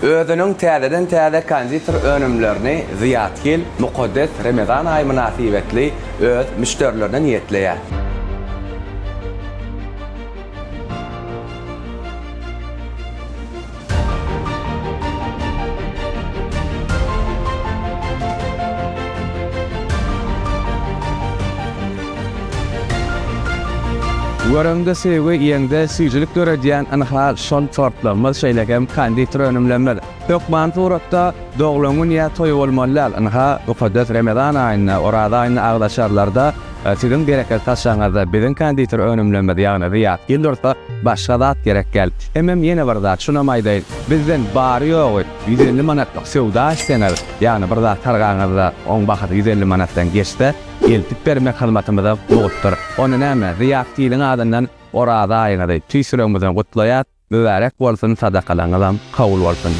Özüniň täzeden-täze konditer önümlerini Zyýat Hil mukaddes Remezan aýy mynasybetli öz müşderilerine niýetleýär. Göreňde söýgi, iýeňde süýjülik döredýän ynha şol tortlarymyz, şeýle hem konditer önümlerimiz. Hökmany suratda doglan gün ýa toý bolmaly däl. Ynha, mukaddes Remezan aýynda, Oraza aýynda agzaçarlarda siziň bereket saçagyňyzda biziň konditer önümlerimiz, ýagny Zyýat dursa, başga zat gerek däl. Hemem ýene bir zat, şunam aýdaýyn, bizden bary-ýogy 150 manatlyk söwda etseňiz, ýagny bir zat sargaňyzda oň bahasy 150 manatdan geçse, eltip bermek hyzmatymyza mugtdyr. Onda näme, Zyýat Hiliň adyndan Oraza aýyňyzy tüýs ýüregimizden gutlaýas. Mübärek bolsun sadakalaňyzam kabul bolsun.